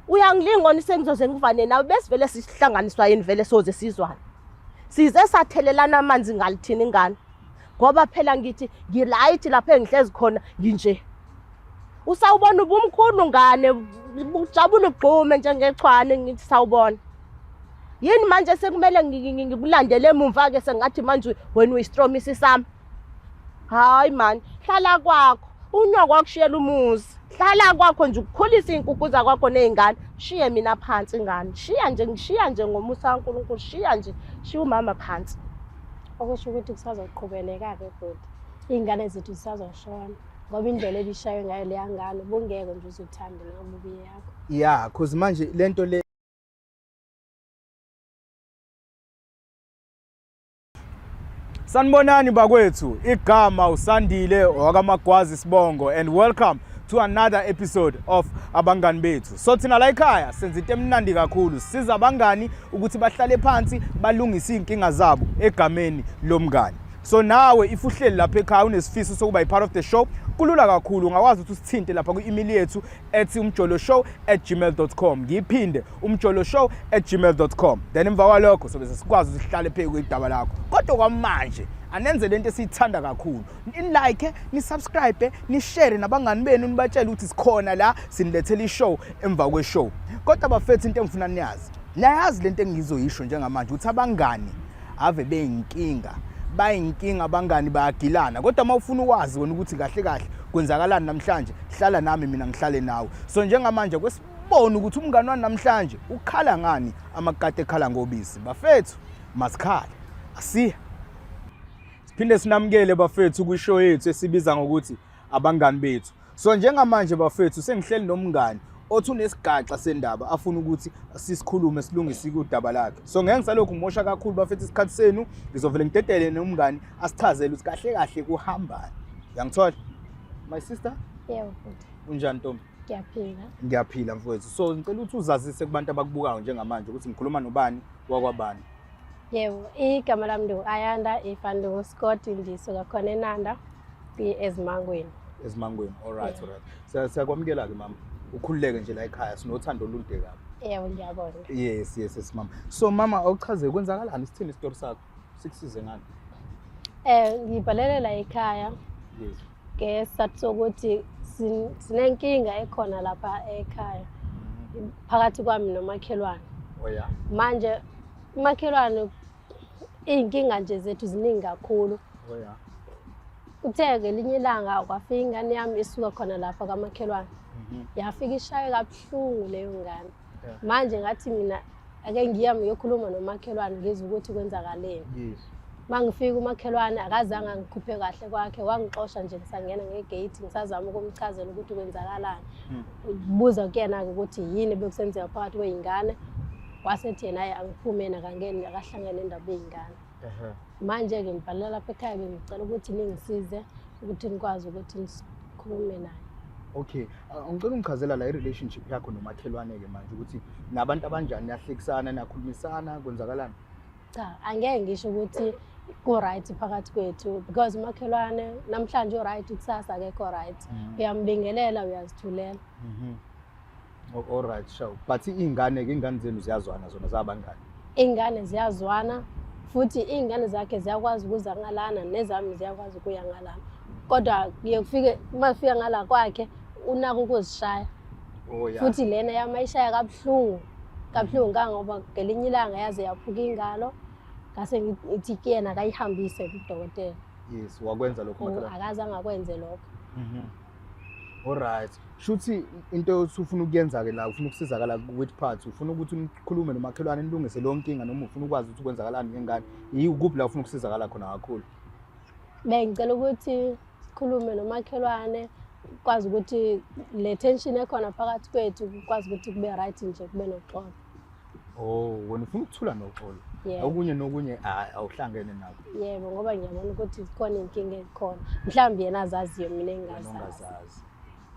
Uyangilinga sengizoze ngivane nawe besivele sihlanganiswa yini vele soze sizwane. Size sathelelana amanzi ngalithini ingane. Ngoba phela ngithi ngilight lapha engihlezi khona nginje. Usawubona ubumkhulu ngane ujabula ugxume njengechwane ngithi sawubona. Yini manje sekumele ngikulandele emumva ke sengathi manje wena uyistromisi sami. Hayi man, hlala kwakho. Unyoko wakushiyela umuzi. Hlala kwakho nje ukukhulisa iy'nkukhu zakwakho ney'ngane. Shiye mina phansi ingane. Shiya nje, ngishiya nje ngomusa kaNkulunkulu. Shiya nje, shiya umama phansi. Okusho ukuthi kusazoqhubeleka-ke bhuti. Iy'ngane zethu zisazoshona ngoba indlela ebishaywe ngayo leya ngane ubungeke nje uzuthande noma ubuye yakho. Yeah, cause manje lento le Sanibonani bakwethu, igama uSandile wakaMagwazi Sibongo and welcome to another episode of Abangani Bethu. So thina la ekhaya senza into emnandi kakhulu, siza abangani ukuthi bahlale phansi balungise izinkinga zabo egameni lomngani. So nawe if uhleli lapha ekhaya unesifiso sokuba i-part of the show, kulula kakhulu, ungakwazi ukuthi usithinte lapha kwi-email yethu ethi umjoloshow@gmail.com. Ngiyiphinde, umjoloshow@gmail.com. Then emva kwalokho sobe sesikwazi ukuthi sihlale phezu kwedaba lakho. Kodwa kwamanje anenze lento esiyithanda kakhulu, ni-like, ni-subscribe, ni-share nabangani benu, nibatshele ukuthi sikhona la sinilethela i-show emva kwe-show. Kodwa bafethu, into engifuna niyazi, niyayazi lento engizoyisho njengamanje, ukuthi abangani ave beyinkinga, bayinkinga abangani, bayagilana. Kodwa uma ufuna ukwazi wena ukuthi kahle kahle kwenzakalani namhlanje, hlala nami, mina ngihlale nawe. So njengamanje kwesibona ukuthi umngani wami namhlanje ukhala ngani, amakati ekhala ngobisi. Bafethu, masikhale, asiye siphinde sinamukele bafethu kwishow yethu esibiza ngokuthi Abangani Bethu. So njengamanje bafethu sengihleli nomngani othi unesigaxa sendaba afuna ukuthi sisikhulume silungise udaba lakhe. So ngeke ngisalokhu ngimosha kakhulu bafethu isikhathi senu, ngizovele ngidedele nomngani asichazele ukuthi kahle kahle kuhambani. Uyangithola? My sister? Yebo bhuti. Unjani ntombi? Ngiyaphila. Ngiyaphila mfowethu. So ngicela ukuthi uzazise kubantu abakubukayo njengamanje ukuthi ngikhuluma nobani wakwabani. Yebo, igama lami ngu-Ayanda Ifani nguScott, ngisuka khona eNanda eZimangweni. Ezimangweni. All right, all right. Siyakwamukela ke mama. Ukhululeke nje la ekhaya, sinothando olude kabi. Yebo, ngiyabonga. Yes, mama. So mama, awuchaze kwenzakalani, sithini isitori sakho? Sikusize ngani? Ngibhalele la ekhaya. Yes. Ngesizathu sokuthi sinenkinga ekhona lapha ekhaya phakathi kwami nomakhelwane. Oh yeah. Manje umakhelwane iy'nkinga nje zethu ziningi kakhulu. Oh yeah. Kuthe ngelinye ilanga kwafika ingane yami isuka khona lapha kamakhelwane. Yafika ishaye kabuhlungu leyo ngane. Manje ngathi mina ake ngiyame ngiyokhuluma nomakhelwane ngizwe ukuthi kwenzakaleni. Yes. Mangifika umakhelwane akazange angikhuphe kahle kwakhe, wangixosha nje ngisangena ngegate ngisazama ukumchazela ukuthi kwenzakalani. Buza kuyena-ke ukuthi yini bekusenzeka phakathi kwey'ngane. Wasethi yena hhayi angiphume yena akangeni akahlangene nendaba yey'ngane. Manje-ke ngibhalela lapha ekhaya bengicela ukuthi ningisize ukuthi nikwazi ukuthi nisikhulume naye. Okay, ngicela ungichazela la i-relationship yakho nomakhelwane-ke manje ukuthi nabantu abanjani, niyahlekisana, niyakhulumisana, kwenzakalani? Cha, angeke ngisho ukuthi ku-right phakathi kwethu because umakhelwane namhlanje u-right, kusasa akekho right. Uyambingelela, uyazithulela. All right, sure. But iy'ngane-ke, iy'ngane zenu ziyazwana zona zabangani? Iy'ngane ziyazwana futhi iy'ngane zakhe ziyakwazi ukuza ngalana nezami ziyakwazi ukuya ngalana. Kodwa kuye kufike uma kufika ngala kwakhe unako ukuzishaya. Oh yeah. Futhi lena yami ayishaya kabuhlungu kabuhlungu kangoba ngelinye ilanga yaze yaphuka ingalo, ngase ngithi kuyena akayihambise kudokotela. Yes, wakwenza lokho umakhelwane. Akaze angakwenze lokho. All right. Shuthi into osufuna ukuyenza ke la, ufuna ukusizakala which part? Ufuna ukuthi nikhulume nomakhelwane nilungise leyo nkinga noma ufuna ukwazi ukuthi kwenzakalani ngengane? Yikuphi la ufuna ukusizakala khona kakhulu? Bengicela ukuthi sikhulume nomakhelwane kwazi ukuthi le tension ekhona phakathi kwethu kwazi ukuthi kube right nje, kube noxolo. Oh, wena ufuna ukuthula noxolo. Yebo. Okunye nokunye awuhlangene nakho. Yebo, ngoba ngiyabona ukuthi zikhona iy'nkinga ezikhona. Mhlawumbe yena azaziyo, mina Wena engingazazi. ungazazi.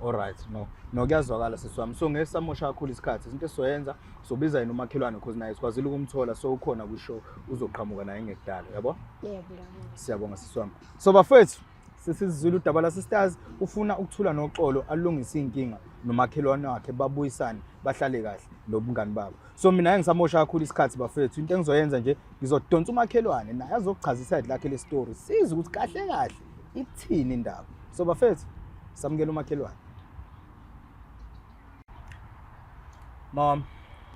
All right, no. No, kuyazwakala sisi wami. So ngeke samosha kakhulu isikhathi. Izinto esizoyenza, sobiza yena umakhelwane because naye sikwazile ukumthola, so ukhona kwishow, uzoqhamuka naye ngekudala, yabo? Yebo, ngiyabonga. Siyabonga sisi wami. So bafethu, Sesizwile udaba la sisters, ufuna ukuthula noxolo, alungise inkinga nomakhelwane wakhe, babuyisane, bahlale kahle nobungani babo. So mina ngisamosha kakhulu isikhathi bafethu. Into engizoyenza nje, ngizodonsa umakhelwane naye azokuchaza iside lakhe le story, sizwe ukuthi kahle kahle ithini indaba. So bafethu, samukela umakhelwane. Mom.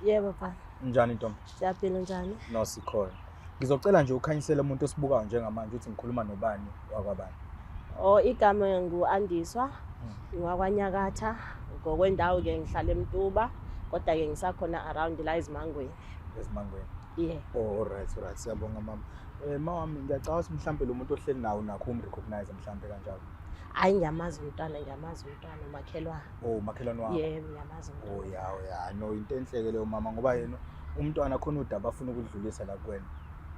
Yebo baba. Njani ntombi? Siyaphila, njani? No, sikhona. Ngizocela nje ukhanyisele umuntu osibukayo njengamanje ukuthi ngikhuluma nobani wakwabani. Oh, igama ngu-Andiswa, ngwakwanyakatha. Ngokwendawo ke ngihlala eMtuba, kodwa ke ngisakhona around la eZimangweni. Ezimangweni. Yeah. Oh, alright, siyabonga mama. Mama, ngiyacabanga ukuthi mhlambe lo muntu ohleli nawo nakho umrecognize mhlambe kanjalo. Hayi, ngiyamazi umntwana, ngiyamazi umntwana, umakhelwane. Oh, umakhelwane wakho. Yebo, ngiyamazi umntwana. Oh ya, oh ya, no, into enhleke leyo mama, ngoba yena umntwana khona udaba afuna ukudlulisa la kuwena.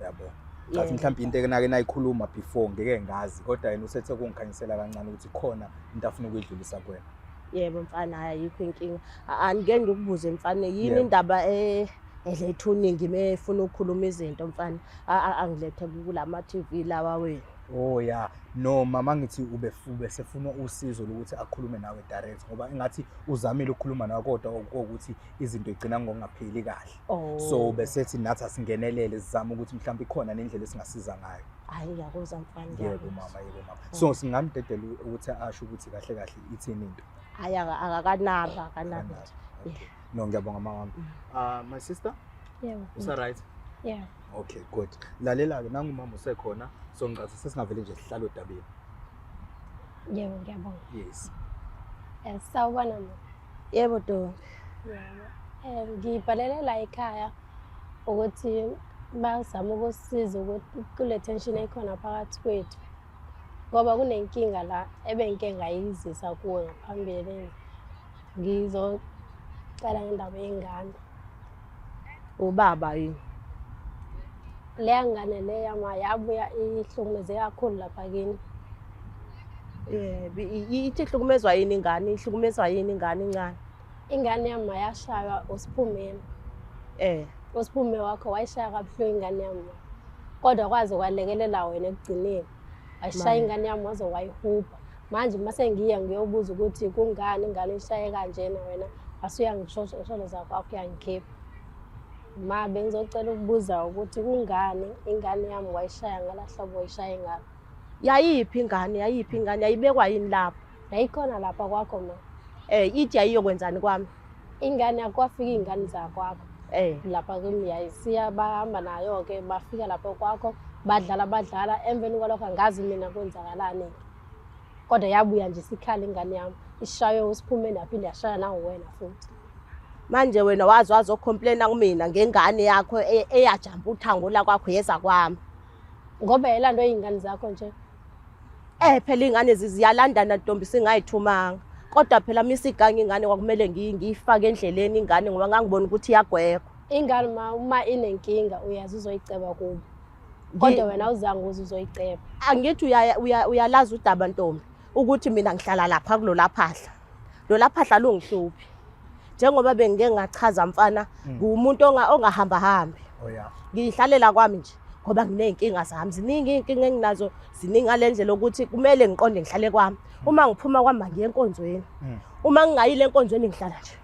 Yabo. Ngathi mhlawumbe into enake nayikhuluma before ngeke ngazi, kodwa yena usethe kungikhanyisela kancane ukuthi khona into afuna ukuyidlulisa kuwena. Yebo mfana, hayi ayikho inkinga. Angike ngikubuze mfana, yini indaba eletha uningi mefuna ukukhuluma izinto mfana, angilethe kulama TV lawa wenu. Oh ya, no mama, ngithi ube sefuna usizo lokuthi akhulume nawe direct, ngoba engathi uzamile ukukhuluma nawe kodwa ukuthi izinto igcina ngokungapheli kahle. Oh. So besethi nathi asingenelele, sizame ukuthi mhlawumbe ikhona nendlela esingasiza ngayo. Hayi, ngiyakuzwa mfana. Yebo Ngiyakuzwa. mama, yebo mama. So singamdedela ukuthi asho ukuthi kahle kahle ithini into. Hayi, akakanaba, akanaba. Akanaba. Okay. No, ngiyabonga mama wami. Ah, my sister, Yebo. usa right? Yeah. Okay, good. Lalela ke, nangu umama usekhona, so ngicathi sesingavele nje sihlale odabeni. Yebo, ngiyabonga. Yes. Sawubona ma. Yebo ntombi. Yebo. Ngibhalele la ekhaya ukuthi bazame ukusisiza ukuthi kule tension ekhona phakathi kwethu. Ngoba kunenkinga la ebengike ngayizisa kuwe ngaphambilini. Ngizocela ngendaba yengane. Ubaba yini? Leya ngane leya ma yabuya ihlukumeze kakhulu lapha kini. Yebo, ithi ihlukumezwa yini ingane? Ihlukumezwa yini ingane incane? Ingane yami ma yashaywa uSiphumeni. USiphume wakho wayishaya kabuhlungu ingane yami ma. Kodwa kwaze kwalekelela wena ekugcineni. Wayishaya ingane yami waze wayihubha. Manje mase ngiya ngiyobuza ukuthi kungani ingane uyishaye kanjena, wena wasuyangishosholeza kwakho uyangikhipha. Ma bengizocela ukubuza ukuthi kungani ingane yami wayishaya ngala hlobo wayishaye ngalo. Yayiphi ingane? Yayiphi ingane? Yayibekwa yini lapho? Yayikhona lapha kwakho ma. Ithi yayiyokwenzani kwami? Ingane yakho, kwafika iy'ngane zakwakho. Lapha kimi yayisiya, bahamba nayo-ke, bafika lapho kwakho, badlala badlala, emveni kwalokho angazi mina kwenzakalani-ke. Kodwa yabuya nje isikhala ingane yami, ishaywe uSiphumeni yaphinde yashaya nawuwena futhi. Manje wena wazi wazocomplaina kumina ngengane yakho eyajampa uthango lakwakho yeza kwami. Ngoba yayilandwe iy'ngane zakho nje. Phela iy'ngane ziyalandana ntombi, singayithumanga. Kodwa phela misigange ingane kwakumele ngiyifake endleleni ingane, ngoba ngangibona ukuthi iyagwegwa. Ingane uma inenkinga uyazi uzoyiceba kubo. Kodwa wena awuzange uze uzoyiceba. Angithi uyalazi udaba ntombi ukuthi mina ngihlala lapha kulola phahla. Lola phahla lungihluphi. Njengoba bengike ngachaza mfana, ngumuntu ongahamba hambi. Oh yeah. Ngihlalela kwami nje ngoba nginey'nkinga zami. Ziningi iy'nkinga enginazo, ziningi ngale ndlela ukuthi kumele ngiqonde ngihlale kwami. Uma ngiphuma kwami ngiye enkonzweni. Uma ngingayile enkonzweni ngihlala nje.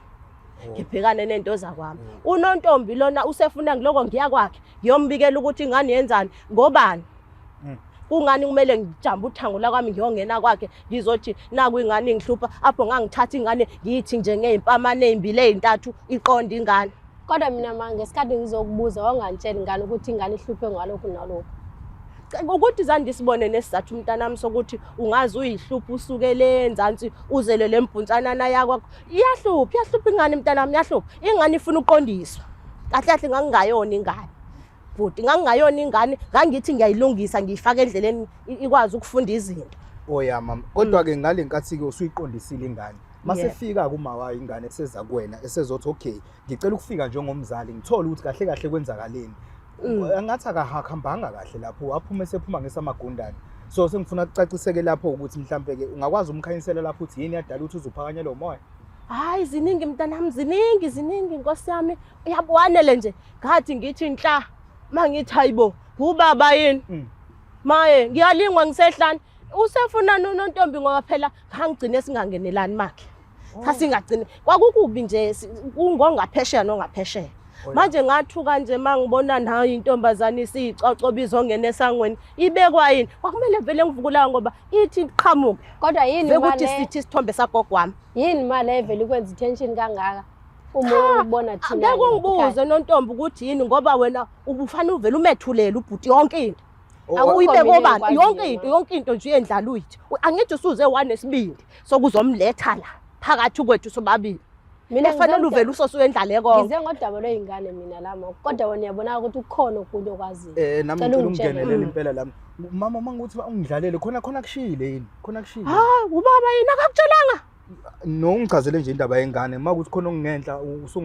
Ngibhekane nento zakwami. Unontombi lona usefuna ngiloko ngiya kwakhe, ngiyombikela ukuthi ingane yenzani, ngobani. Kungani kumele ngijambe uthango lakwami ngiyongena kwakhe, ngizothi naku ingane ingihlupha, apho ngangithatha ingane ngiyithi nje ngezimpamane ezimbili ezintathu iqonde ingane. Kodwa mina ma ngesikhathi ngizokubuza wangangitsheli ngani ukuthi ingane ihluphe ngalokhu nalokhu. Ukuthi zandi sibone nesizathu mntanami sokuthi ungaze uyihluphe usuke le enzansi uzele le mbhuntshanana yakwakho. Iyahlupha, iyahlupha ingane mntanami, iyahlupha. Ingane ifuna ukuqondiswa. Kahle kahle ngangingayona ingane. Bhuti, ngangingayona ingane, ngangithi ngiyayilungisa ngiyifaka endleleni ikwazi ukufunda izinto. Oh ya mama, kodwa ke ngale nkathi ke usuyiqondisile ingane. Masefika kuma wayo ingane eseza kuwena esezothi okay, ngicela ukufika njengomzali ngithole ukuthi kahle kahle kwenzakaleni. Angathi akahambanga kahle lapho, waphuma esephuma ngesamagundane. So sengifuna kucaciseke lapho ukuthi mhlambe ke ungakwazi umkhanyisela lapho ukuthi yini yadala ukuthi uzuphakanyelwe umoya. Hayi ziningi mntanami, ziningi ziningi Nkosi yami. Uyabwanele nje ngathi ngithi nhla mangithi hayibo ubaba yini. Maye ngiyalingwa ngisehlane. Usefuna nontombi ngoba phela ngangigcine singangenelani makhe. Sasingagcine kwakukubi nje kungongaphesheya nongaphesheya. Manje ngathuka nje mangibona nayo intombazane isiyicoco bizongena esangweni ibekwa yini? Kwakumele vele ngivukulayo ngoba ithi iqhamuke. Kodwa yini Bekuthi male sithi isithombe sagogo wami. yini male evele ikwenza i-tension kangaka uma ubona thina Ngeke ungibuze nontombi ukuthi yini ngoba wena ubufanele uvele umethulele ubhuti yonke into. Akukho Uyibeke mina obani engikwaziyo yonke into ma. yonke into nje uyendlala uyithi. Angithi usuze wanesibindi sokuzomletha la phakathi kwethu sobabili. Mina Efanele uvele usosuyendlale konke. ngize ngodaba lwey'ngane mina lama kodwa wena uyabonaka ukuthi kukhona okunye okwaziyo. Nami Cela ngicela ungitshele. ukungenelela impela lami. Mama mangukuthi ungidlalele khona khona kushile yini? Khona kushile. Hayi ubaba yini akakutshelanga? No ungichazele nje indaba yengane makuthi khona okungenhla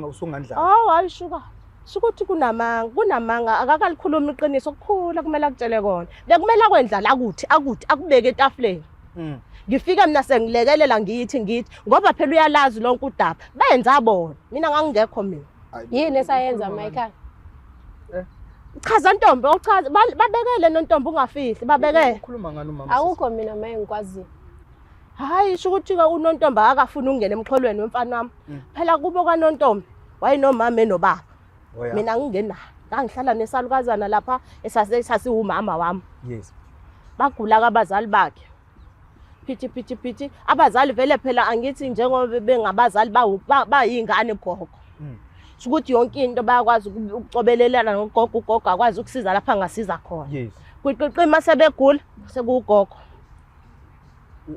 usungandlala. Hawu hayi shuka. Shukuthi kunamanga, kunamanga akakalikhuluma iqiniso kukhula kumele akutshele kona. Bekumele akwendlala akuthi akuthi akubeke etafuleni. Ngifike mina sengilekelela ngithi ngithi ngoba phela uyalazi lonke udaba. Benza bona. Mina ngangingekho mina. Yini esayenza Michael? Chaza ntombi, ochaza babekele nontombi ungafihli, babekele. Ukhuluma ngani umama? Akukho mina maye ngikwaziyo. Hayi sho ukuthi ke unontombi akafuni ukungena emxholweni wemfana wami. Phela kubo kanontombi wayenomama enobaba. Oh, yeah. Mina ngingenayo. Ngangihlala nesalukazana lapha esasiwumama wami. Yes. Bagula abazali bakhe. Phithi phithi phithi abazali vele phela angithi njengoba bengabazali bayingane gogo. Shukuthi yonke into bayakwazi ukucobelelana nogogo, ugogo akwazi ukusiza lapha angasiza khona. Yes. Kwiqiqima sebegula sekuwugogo.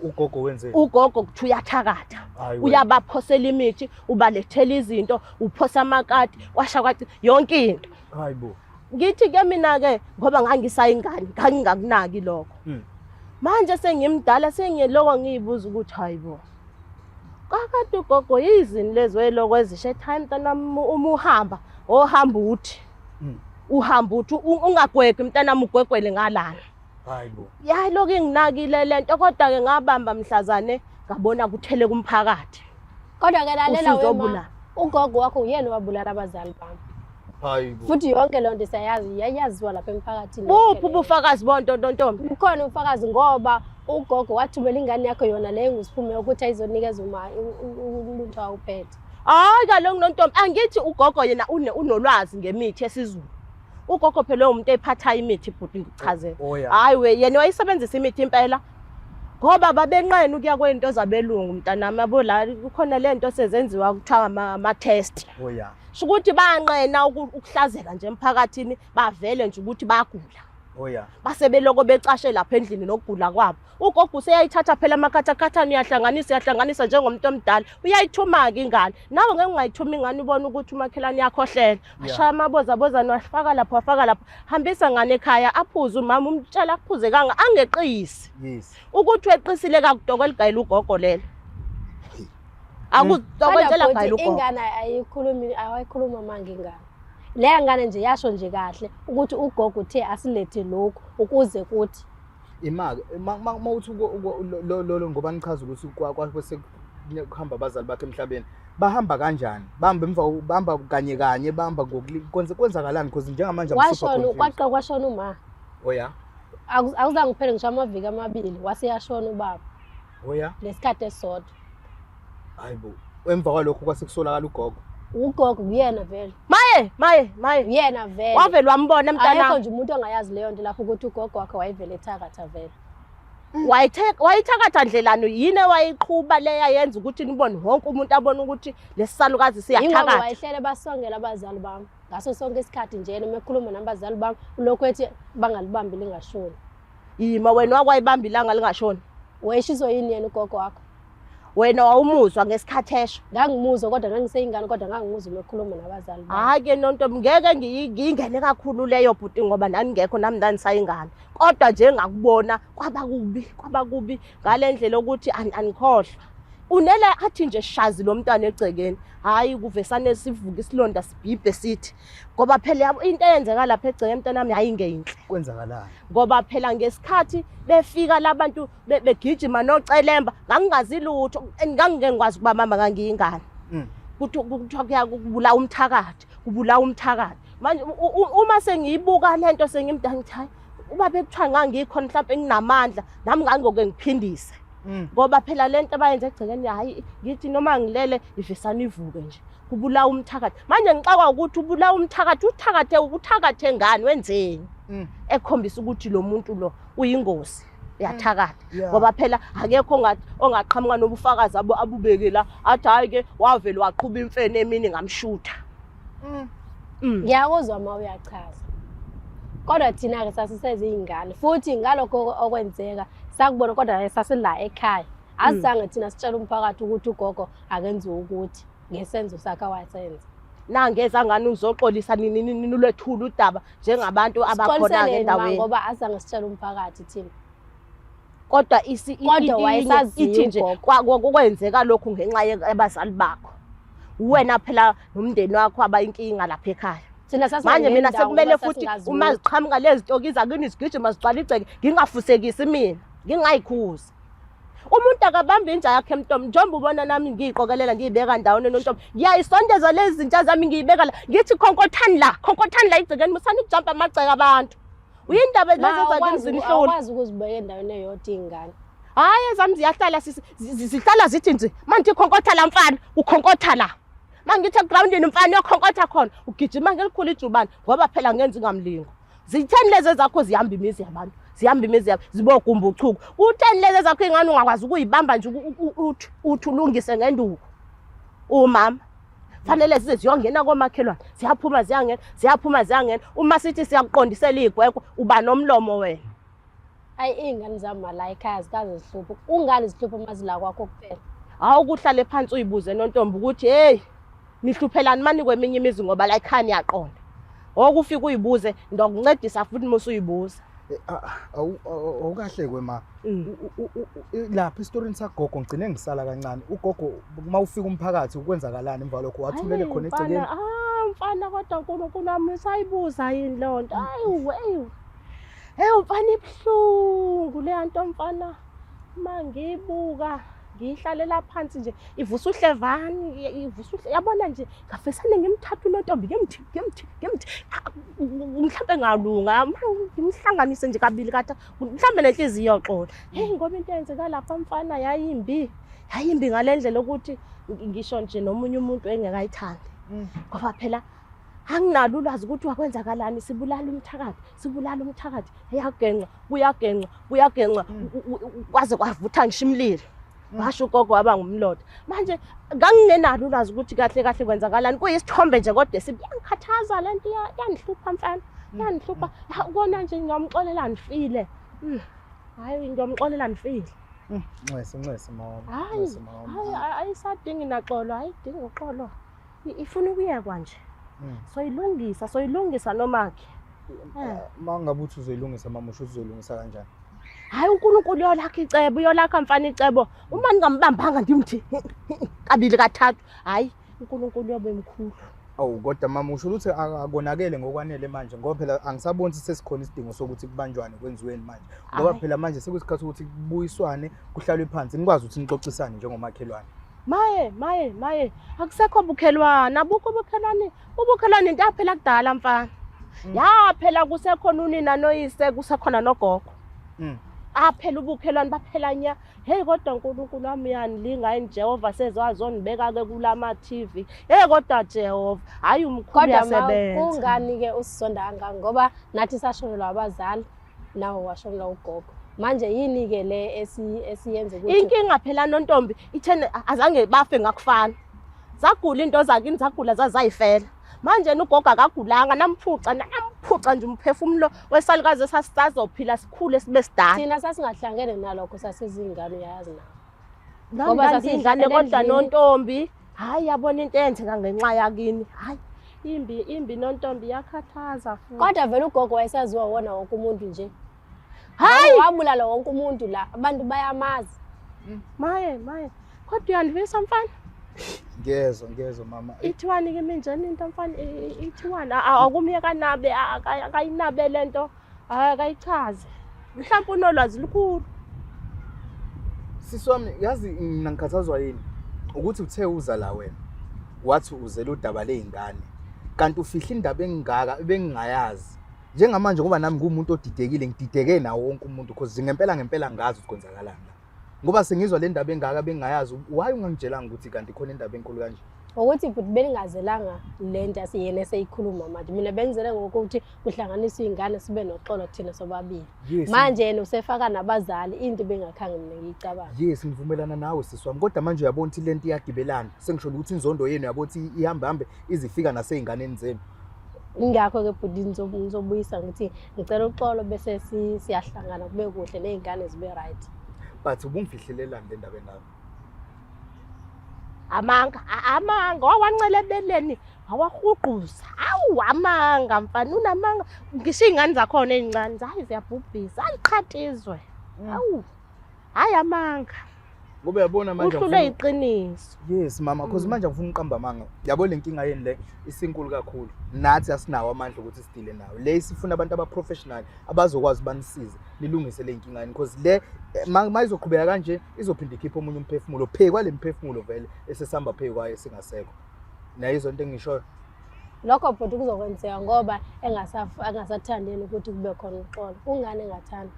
Ugogo wenzeni? Ugogo kuthi uyathakatha. Hayi wena. Uyabaphosela imithi, ubalethela izinto, uphosa amakati, kwasha kwathi yonke into. Hayibo. Ngithi ke mina ke ngoba ngangisayingane, ngangingakunaki lokho. Manje sengimdala sengiloko ngiyibuza ukuthi hayibo. Kakade ugogo yizini lezo eloko ezishe time mntanami uma uhamba, ohamba uthi. Uhamba uthi ungagwegwi mntanami ugwegwele ngalana. Hayibo. Ya lokho inginakile lento kodwa ke ngabamba mhlazane ngabona kuthele kumphakathi. Kodwa ke lalela wema. Usuzobulala. Ugogo wakho uyena owabulala abazali bami. Hayibo. Futhi yonke loo nto siyayazi, yayaziwa lapha emphakathini. Buphi ubufakazi bonto ntombi? Bukhona ubufakazi ngoba ugogo wathumela ingane yakho yona leyo ngusiphume ukuthi ayizonikeza uma umuntu awuphethe. Hayi kaloku nontombi, angithi ugogo yena unolwazi ngemithi yesiZulu. Ugogo phela umuntu ephatha imithi bhuti ngikuchazele. Oh, yeah. Hayi we yena wayisebenzisa imithi impela. Ngoba babenqena ukuya kwento zabelungu mntanami yabo la kukhona lento sezenziwa kuthiwa ama-test. Oh yeah. Shukuthi banqena ukuhlazeka nje emphakathini bavele nje ukuthi bagula. Oh yeah. Basebeloko becashe lapha endlini nokugula kwabo. Ugogo useyayithatha phela amakhathakhathane uyahlanganisa uyahlanganisa njengomuntu omdala. Uyayithuma-ke ingane. Nawe ngeke ungayithuma ingane ubone ukuthi umakhelwane uyakhohlela. Ashaya amabozabozane wafaka lapho wafaka lapho. Hambisa ngane ekhaya aphuze umama umtshela akuphuze kanga angeqisi. Yes. Ukuthi weqisile kakudokela igayela ugogo lelo. Akudokotela Kodwa gayela futhi ugogo. ingane ayikhulumi awayikhuluma manga ingane. Leya ngane nje yasho nje kahle ukuthi ugogo uthe asilethe lokhu ukuze kuthi Imake mawuthi lo ngoba nichaza ukuthi kwase kuhamba abazali bakhe emhlabeni bahamba kanjani? Bahamba emva bahamba kanye kanye bahamba kwenzakalani because njengamanje I'm super washona confused. kwaqa kwashona uma. Oh yeah. Akuzange kuphele ngisho amaviki amabili waseyashona ubaba Oh yeah. lesikhathi esisodwa. Hayibo. Emva kwalokho kwase kusolakala ugogo. Ugogo uyena vele. Maye maye maye. Uyena vele. Wavele wambona Akekho mntanami. nje umuntu ongayazi leyo nto lapho ukuthi ugogo wakhe wayevele ethakatha vele. Wayithakatha ndlelani yini ewayiqhuba leya yenza ukuthi nibone wonke umuntu abone ukuthi lesisalukazi Yingoba siyathakatha. wayehlele basongela abazali bami ngaso sonke isikhathi nje noma ekhuluma nabazali bami ulokhu ethi bangalibambi lingashoni. Yima wena wakwayibamba ilanga lingashoni. Wayeshiswa yini yena ugogo wakho? Wena wawumuzwa ngesikhathi esho. Ngangimuzwa kodwa ngangiseyingane kodwa ngangimuzwa uma ekhuluma nabazali bami. Hayi ke nontombi ngeke ngiyingene kakhulu leyo bhuti ngoba nani ngekho nami ndanisayingane. Kodwa nje ngakubona kwaba kubi kwaba kubi ngale ndlela ukuthi anikhohlwa. Unele athi nje shazi lo mntwana egcekeni. Hayi kuvesane sivuka isilonda sibhibhe sithi ngoba phela into eyenzeka lapha egcekeni mntanami yayingeyinhle. Kwenzakalani? Ngoba phela ngesikhathi befika labantu begijima nocelemba ngangingazi lutho ngangingeke ngikwazi ukuba mama ngangiyingane. Kuthiwa kuyakubulawa umthakathi, kubulawa umthakathi. Manje uma sengiyibuka lento sengimdala ngithi hayi Uba bekuthiwa ngangikhona mhlawumbe nginamandla nami ngangoke ngiphindise. Ngoba phela lento abayenza egcekeni hayi ngithi noma ngilele ivesana ivuke nje. Kubulawa umthakathi. Manje ngixakwa ukuthi ubulawa umthakathi uthakathe uthakathe ngani wenzeni? Ekhombisa ukuthi lo muntu lo uyingozi. Uyathakatha. Ngoba phela akekho ongathi ongaqhamuka nobufakazi abubeke la athi hayi ke wavele waqhuba imfene emini ngamshutha. Ngiyakuzwa ma uyachaza. Kodwa thina-ke sasiseziy'ngane futhi ngalokho okwenzeka sakubona kodwa sasila ekhaya. Asizange thina sitshele umphakathi ukuthi ugogo akenziwe ukuthi ngesenzo sakhe awasenza. Nangeza ngani uzoxolisa nini nini nilwethula udaba njengabantu abakhona-ke Sixoliseleni ma endaweni. ngoba azange sitshele umphakathi thina. Kodwa Kodwa wayesaziwa ithi nje ugogo. kwenzeka lokhu ngenxa yabazali bakho. Wena phela nomndeni wakho abayinkinga lapha ekhaya. Thina Manje mina sasingangeni sekumele ndawo ngoba futhi sasingazi uma lutho. ziqhamuka lezi toki zakini zigijima zigcwala igceke ngingafusekisi mina, ngingayikhuzi. Umuntu akabambi inja yakhe emntombi, njengoba ubona nami ngiyiqokelela ngiyibeka ndawonye nontombi. Ngiyayisondeza lezi zinja zami ngiyibeka la. Ngithi khonkothani la, khonkothani la igcekeni musani ukujampa amagceke abantu. Uyindaba Ma, lezi zakini zinihlula. Awukwazi ukuzibeka endaweni eyodwa iy'ngane. Hayi ezami ziyahlala sisi zihlala zithi nje manje khonkotha la mfana ukhonkotha la. Mangithi egrawundini mfana uyokhonkotha khona ugijima ngelikhulu ijubane ngoba phela ngenza ingamlingo. Zitheni lezi ezakho zihamba imizi yabantu zihamba imizi yabo zibogumba uchuku. Utheni lezi ezakho ingane ungakwazi ukuyibamba nje uthi ulungise ngenduku. Umama fanele zize ziyongena komakhelwane ziyaphuma ziyangena ziyaphuma ziyangena uma sithi siyakuqondisela iy'gwegwe uba nomlomo wena. Ayi iy'ngane zami mala ekhaya zikaze zihluphe. Kungani zihluphe uma zila kwakho kuphela? Hawu ukuhlale phansi uyibuze nontombi ukuthi hey nihluphelani mani kweminye imizi ngoba la ekhaya niyaqonda. Okufika uyibuze ndokuncedisa futhi musu uyibuza. Awukahle kwe ma. Lapha esitorini sagogo ngigcine ngisala kancane. Ugogo uma ufika umphakathi ukwenzakalani emva lokho wathulele khona egcekeni? Ah mfana kodwa uNkulunkulu wami usayibuza yini leyo nto? Ayi hey. Hey mfana ibuhlungu le nto mfana. Uma ngiyibuka ngiyihlalela phansi nje ivusa uhlevani ivusa uhle yabona nje ngafesane ngimthatha unontombi ngimthi ngimthi ngimthi mhlawumbe ngalunga ngimhlanganise nje kabili katha mhlawumbe nenhliziyo xola. Hey ngoba into eyenzeka lapha mfana yayimbi yayimbi ngale ndlela ukuthi ngisho nje nomunye umuntu engekayithandi. Ngoba phela anginalo ulwazi ukuthi wakwenzakalani sibulala umthakathi sibulala umthakathi eyagenca kuyagenca kuyagenca kwaze kwavutha ngisho imililo. Washo ugogo waba ngumlotha. Manje ngangingenalo ulwazi ukuthi kahle kahle kwenzakalani kuyisithombe nje kodwa sibiyangikhathaza lento iyangihlupha mfana iyangihlupha kona nje ngiyamxolela ngifile. Hayi ngiyamxolela ngifile. Nxese nxese mama. Hayi hayi ayisadingi naxolo ayidingi uxolo. Ifuna ukuyekwa nje. Soyilungisa soyilungisa nomakhe. Uma ngabe uthi uzoyilungisa mama usho uzoyilungisa kanjani? Hayi uNkulunkulu uyolakha icebo uyolakha mfana icebo. Uma ningambambanga ndimthi kabili kathathu hayi uNkulunkulu uyobe mkhulu. Awu kodwa mama usho ukuthi akonakele ngokwanele manje ngoba phela angisaboni ukuthi sesikhona isidingo sokuthi kubanjwane kwenziweni manje. Ngoba phela manje sekuyisikhathi ukuthi kubuyiswane kuhlalwe phansi nikwazi ukuthi nixoxisane njengomakhelwane. Maye maye maye akusekho bukhelwane abukho ubukhelwane ubukhelwane into yaphela kudala mfana. Yaphela kusekhona unina noyise kusekhona nogogo. Aphela ubukhelwane baphela nya. Hey kodwa uNkulunkulu wami uyanilinga yini Jehova sezwazonibeka ke kulama TV. Hey kodwa Jehova hayi umkhulu uyasebenza. Kungani ke usizonda kangaka ngoba nathi sashonelwa abazali nawo washonelwa ugogo. Manje yini ke le esiyenza ukuthi inkinga phela nontombi ithene azange bafe ngakufana. Zagula into zakini zagula zazayifela. Manje ugogo akagulanga namphuca namphuca nje umphefumulo wesalukazi esasisazophila sikhule sibe sidala. Thina sasingahlangene nalokho sasizingane uyazi na. Ngoba sasizingane kodwa nontombi hayi yabona into eyenzeka ngenxa yakini. Hayi imbi imbi nontombi yakhathaza futhi. Kodwa vele ugogo wayesaziwa wona wonke umuntu nje. Hayi wabulala wonke umuntu la abantu bayamazi. Maye maye kodwa uyandivisa mfana. Ngiyezwa ngiyezwa mama. Ithiwani ke minjani into mfana ithiwani akumyeka nabe akayinabe lento akayichaze. Mhlawumbe unolwazi lukhulu. Sisi wami yazi mina ngikhathazwa yini ukuthi uthe uza la wena wathi uzela udaba lezingane kanti ufihla indaba engaka ebengingayazi. Njengamanje ngoba nami nguwumuntu odidekile, ngidideke nawo wonke umuntu because ngempela ngempela ngazi ukuthi kwenzakalani la. Ngoba sengizwa le ndaba engaka bengingayazi, why ungangitshelanga ukuthi kanti khona indaba enkulu kanje? Ukuthi bhuti bengingazelanga le nto yena eseyikhuluma manje. Mina bengizele ngokuthi kuhlanganiswe iy'ngane sibe noxolo thina sobabili. Yes. Manje yena usefaka nabazali into bengakhange mina ngiyicabange. Yes, ngivumelana nawe sisi wami, kodwa manje uyabona ukuthi lento iyagibelana. Sengisho ukuthi inzondo yenu uyabona ukuthi ihamba hambe izifika nasey'nganeni zenu. Ingakho-ke bhuti ngizobuyisa ngithi ngicela uxolo bese siyahlangana kube kuhle ney'ngane zibe right. But ubungifihlelelani le ndaba engaka? Amanga, amanga wawancela ebeleni wawahuquza. Awu amanga mfana unamanga. Ngisho iy'ngane zakhona ey'ncane hayi ziyabhubhisa, ayiqhatha izwe. Awu hayi amanga. Ngoba uyabona manje Uhlulwe iqiniso. Yes mama, cause manje angifuni uqamba amanga. Yabo le nkinga yeni le isinkulu kakhulu. Nathi asinawo amandla ukuthi sidile nayo. Le isifuna abantu aba-professional abazokwazi banisize nilungise le nkinga yeni cause le ma izoqhubeka kanje izophinde ikhiphe omunye umphefumulo phe kwale mphefumulo vele esesihamba phe kwayo esingasekho. Nayizwa into engishoyo? Lokho bhuti kuzokwenzeka ngoba engasathandi yena ukuthi kube khona uxolo. Kungani engathandi?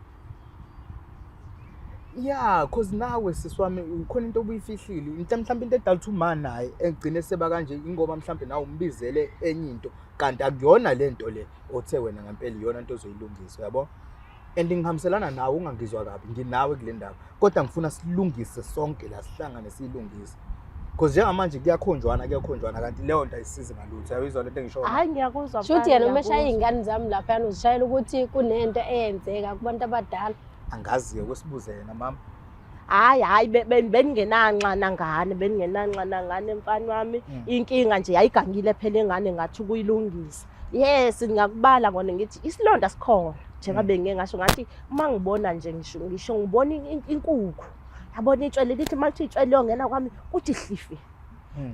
Yeah, cause nawe sisi wami khona into obuyifihlile. Into mhlawumbe into edala ukuthi uma naye egcine seba kanje ingoba mhlawumbe nawe umbizele enye into kanti akuyona le nto le othe wena ngempela iyona into ozoyilungisa, uyabo? And ngihambiselana nawe, ungangizwa kabi, nginawe kule ndaba. Kodwa ngifuna silungise sonke la, sihlangane siyilungise. Cause njengamanje kuyakhonjwana, kuyakhonjwana kanti leyo nto ayisizi ngalutho. Uyayizwa lento engishoyo? Hayi ngiyakuzwa. Shuthi yena uma eshaya iy'ngane zami laphayana uzishayela ukuthi kunento eyenzeka kubantu abadala. Angazi-ke kwesibuze yena mama. Hayi hayi bengingenanxa nangane, bengingenanxa nangane mfana wami. Inkinga nje yayigangile phela ingane ngathi ukuyilungisa. Yes, ngiyakubala kona ngithi isilonda sikhona. Njengoba bengike ngasho ngathi uma ngibona nje ngisho ngibona inkukhu. Yabona itshwele lithi malithi itshwele liyongena kwami kuthi hlifi.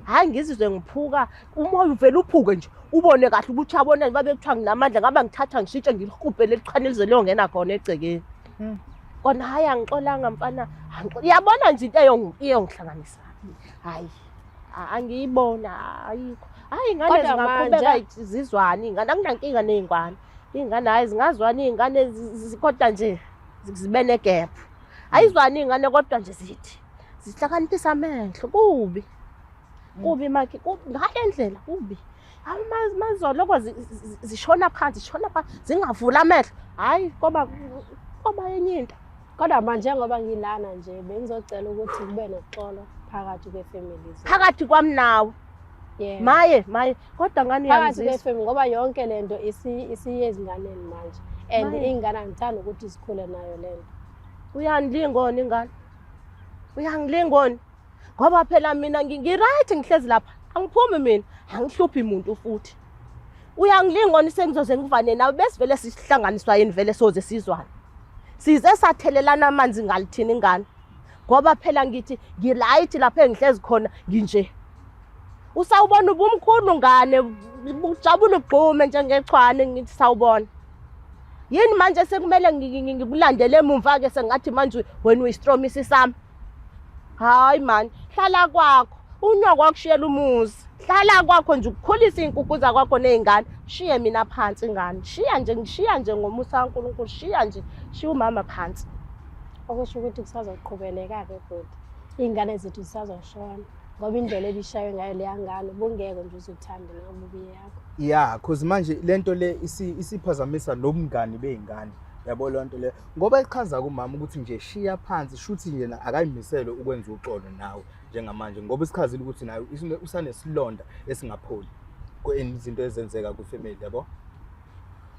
Hayi ngizizwe ngiphuka, umoya uvele uphuke nje. Ubone kahle ukuthi yabona babe kuthiwa nginamandla ngaba ngithatha ngishintshe ngilihubhe leli qhane lize liyongena khona egcekeni. Kona hayi angixolanga mfana, yabona nje into eyongihlanganisa. Hayi angiyibona ayikho. Hayi ingane Kodwa zingaqhubeka manje- zizwane, ingane anginankinga ney'ngane. Iy'ngane hhayi zingazwana iy'ngane kodwa nje zibe negap. Ayizwani iy'ngane kodwa nje zithi zihlakaniphisa amehlo kubi. Kubi makhi, ngale ndlela kubi. Hawu mazoloko zishona phansi, zishona phansi, zingavula amehlo. Hhayi koba enye into. Kodwa manje njengoba ngilana nje bengizocela ukuthi kube noxolo phakathi kwefamily zethu. Phakathi kwami nawe. Yeah. Maye, maye, kodwa ngani Phakathi uyangizisa. kwefamily ngoba yonke lento isiye ezinganeni manje. And Maye. iy'ngane angithandi ukuthi zikhule nayo lento. Uyangilingona ingane. Uyangilingona. Ngoba phela mina ngi-right ngihlezi lapha. Angiphumi mina, angihluphi muntu futhi. Uyangilingona sengizoze ngivane nawe besivele sihlanganiswa yini vele soze sizwane. Size sathelelana amanzi ngalithini ingane. Ngoba phela ngithi ngi-right lapha engihlezi khona nginje. Usawubona ubumkhulu ngane, ujabule ugxume njengechwane ngithi sawubona. Yini manje sekumele ngikulandele emumva ke sengathi manje wena uyistromisi sami. Hayi man, hlala kwakho. Unyoko wakushiyela umuzi. Hlala kwakho nje ukukhulisa iy'nkukhu zakwakho ney'ngane. Shiye mina phansi ingane. Shiya nje, ngishiya nje ngomusa kaNkulunkulu. Shiya nje, shiya umama phansi. Okusho ukuthi kusazoqhubeleka-ke bhuti. Iy'ngane zethu zisazoshona. Ngoba indlela ebishaywe ngayo leya ngane ubungeke nje uzuthande noma ubuye yakho. Yeah, cause manje lento le isiphazamisa nobungani bey'ngane. Yabo leyo nto leyo. Ngoba ichaza kumama ukuthi nje shiya phansi, shuthi yena akayimisele ukwenza uxolo nawe njengamanje ngoba isichazile ukuthi naye usanesilonda esingapholi izinto ezenzeka kwifamily, yabo.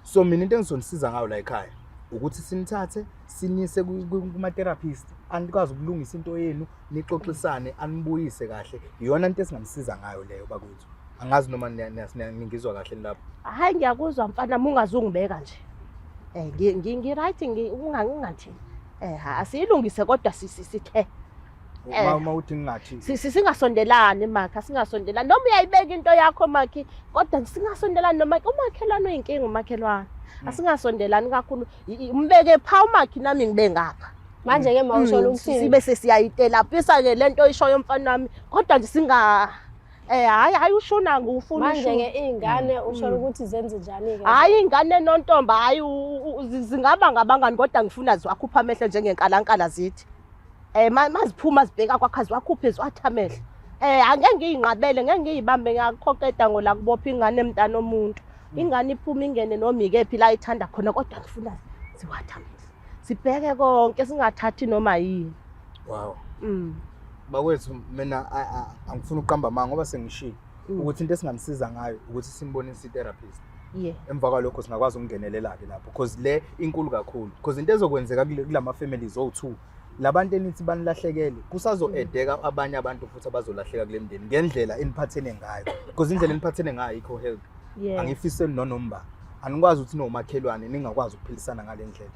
So mina into engizonisiza ngayo la ekhaya ukuthi sinithathe sinise kuma-therapist anikwazi ukulungisa into yenu, nixoxisane, anibuyise kahle. Iyona into esinganisiza ngayo leyo bakwethu. Angazi noma ningizwa kahle lapho. Hayi ngiyakuzwa mfana, uma ungazungibeka nje. Ngi-right, ungathi. Asiyilungise kodwa sithe. Uma uthi ngingathi. Singasondelani makhi, asingasondelani. Noma uyayibeka into yakho makhi, kodwa singasondelani noma umakhelwane uyinkinga umakhelwane. Asingasondelani kakhulu. Umbeke pha umakhi nami ngibe ngapha. Manje ke mawusho ukuthini? Sibe sesiyayitelapisa ke lento oyishoyo mfana wami, kodwa nje Hayi hayi ushona ngufuna Manje-ke iy'ngane usho ukuthi zenze njani-ke? Hhayi ingane nontombi, hhayi zingaba ngabangani kodwa ngifuna ziwakhuphe amehlo njengenkalankala zithi. Maziphuma zibheka kwakho ziwakhuphe ziwathi amehlo. Angeke ngiyinqabele, ngeke ngiyibambe, ngiyakhokeda ngola kubopha ingane emntana omuntu. Ingane iphuma ingene noma ikephi la ithanda khona kodwa ngifuna ziwathi amehlo. Sibheke konke singathathi noma yini. Wow. Bakwethu mina angifuni ukuqamba amanga ngoba sengishilo ukuthi into esingamsiza ngayo ukuthi simbonise i-therapist. Emva kwalokho singakwazi ukungenelela-ke lapho because le inkulu kakhulu, because into ezokwenzeka kulama families owu-2 labantu enithi banilahlekele kusazo-edeka abanye abantu futhi abazolahleka kule mndeni ngendlela eniphathene ngayo, because indlela eniphathene ngayo ayikho healthy. Angifiseli nonomba, anikwazi ukuthi nomakhelwane ningakwazi ukuphilisana ngale ndlela,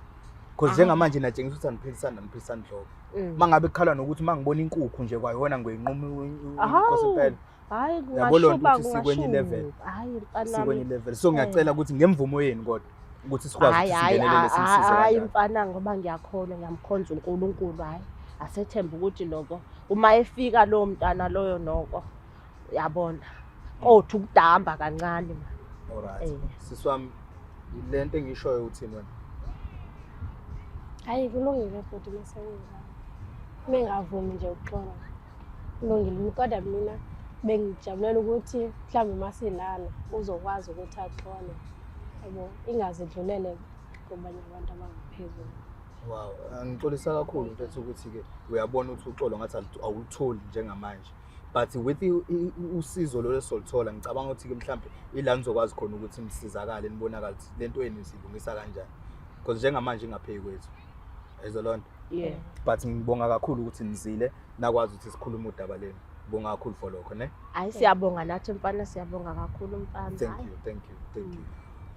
because njengamanje natshengisa ukuthi aniphilisani, aniphilisani nhlobo. Uma ngabe kukhalwa nokuthi uma ngibona inkukhu nje kwayona ngoyinquma inkosi impela. Hayi Yabo loo nto kungashuba, ukuthi sikwenye i-level. Kungashuba. Hayi mfana Sikwenye wami. i-level, so ngiyacela ukuthi ngemvumo yenu kodwa ukuthi sikwazi Hayi ukuthi hayi singenelele simsize hayi kanjani. Mfana, ngoba ngiyakholwa, ngiyamkhonza uNkulunkulu, hayi asethemba ukuthi noko uma efika lowo mntana loyo noko yabona kothi ukudamba kancane ma. Alright. Sisi wami, le nto engishoyo uthini wena? Hhayi kulungile futhi mase kunjalo. Uma engavumi nje ukuxola kulungile, kodwa mina bengijabulela ukuthi mhlawumbe uma silana uzokwazi ukuthi axole, yabo, ingaze idlulele kubanye abantu abangaphezulu. Wow, angixolisa kakhulu mfethu ukuthi-ke uyabona ukuthi uxolo ngathi awulutholi njengamanje, but with usizo lolo esoluthola ngicabanga ukuthi-ke mhlampe ila nizokwazi khona ukuthi nisizakale, nibonakale ukuthi le nto yenu siyilungisa kanjani, because njengamanje ingaphezu kwethu, yayizwa loo nto? But ngibonga kakhulu ukuthi nizile nakwazi ukuthi sikhulume udaba lenu. Ngibonga kakhulu for lokho, ne? Hayi siyabonga nathi mfana, siyabonga kakhulu mfana. Thank you, thank you, thank you.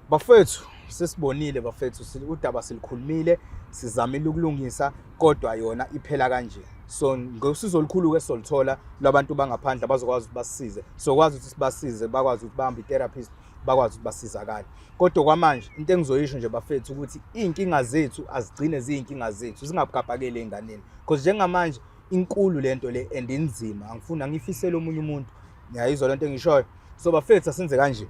Bafethu, sesibonile bafethu, udaba silikhulumile, sizamile ukulungisa kodwa yona iphela kanje. So ngosizo olukhulu ke solithola lwabantu bangaphandle abazokwazi ukuthi basisize. Sokwazi ukuthi sibasize, bakwazi ukuthi bahambe i-therapist, bakwazi ukuthi basizakale. Kodwa kwamanje into engizoyisho nje bafethu ukuthi iy'nkinga zethu azigcine ziyinkinga zethu, zingabukabhakeli ey'nganeni. Because njengamanje inkulu lento le and inzima, angifuni angifisele omunye umuntu. Ngiyayizwa lento engishoyo. So bafethu asenze kanje,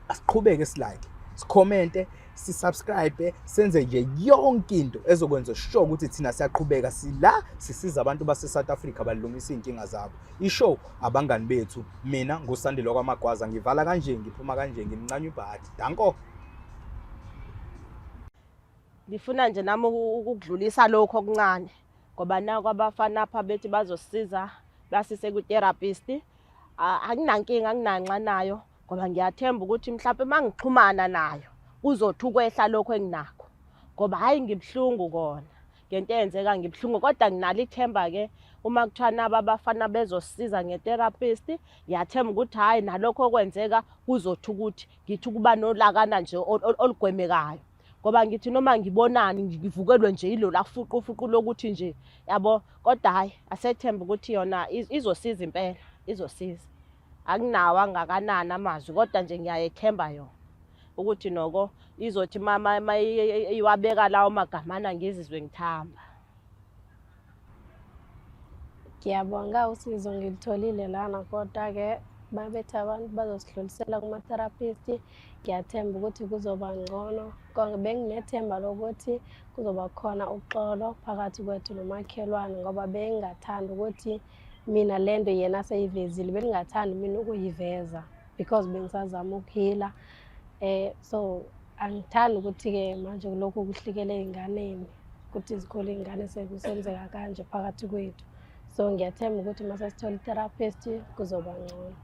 asiqhubeke silike, sikhomente, sisubscribe, senze nje yonke into ezokwenza sure ukuthi thina siyaqhubeka sila sisiza abantu base South Africa balungisa iy'nkinga zabo. Ishow abangani bethu, mina nguSandile wakwaMagwaza, ngivala kanje, ngiphuma kanje, ngimncane ubhadi. Danko. Ngifuna nje nami ukudlulisa lokho okuncane ngoba naku abafana apha bethi bazosiza basise kwi-therapist. Anginankinga, anginanxa nayo ngoba ngiyathemba ukuthi mhlawumbe uma ngixhumana nayo kuzothi ukwehla lokho enginakho, ngoba hhayi ngibuhlungu kona ngento eyenzeka, ngibuhlungu kodwa nginalo ithemba-ke uma kuthiwa nabo abafana bezosiza nge-therapist, ngiyathemba ukuthi hhayi nalokho okwenzeka kuzothi ukuthi ngithi ukuba nolakana nje olugwemekayo, ngoba ngithi noma ngibonani ngivukelwe nje ilola fuqufuqu lokuthi nje yabo, kodwa hhayi asethemba ukuthi yona izosiza impela, izosiza. Akunawo angakanani amazwi kodwa nje ngiyayethemba yona ukuthi noko izothi ma iwabeka lawo magamana ngizizwe ngithamba. Ngiyabonga usizo ngilitholile lana, kodwa-ke babethi abantu bazosidlulisela kuma-therapist. Ngiyathemba ukuthi kuzoba ngcono. Benginethemba lokuthi kuzoba khona uxolo phakathi kwethu nomakhelwane, ngoba bengingathandi ukuthi mina le nto yena aseyivezile, bengingathandi mina ukuyiveza because bengisazama ukuhila. So angithandi ukuthi-ke manje lokhu kuhlikele ey'nganeni, ukuthi zikhule iy'ngane sekusenzeka kanje phakathi kwethu. So ngiyathemba ukuthi uma sesithola i-therapist kuzoba ngcono.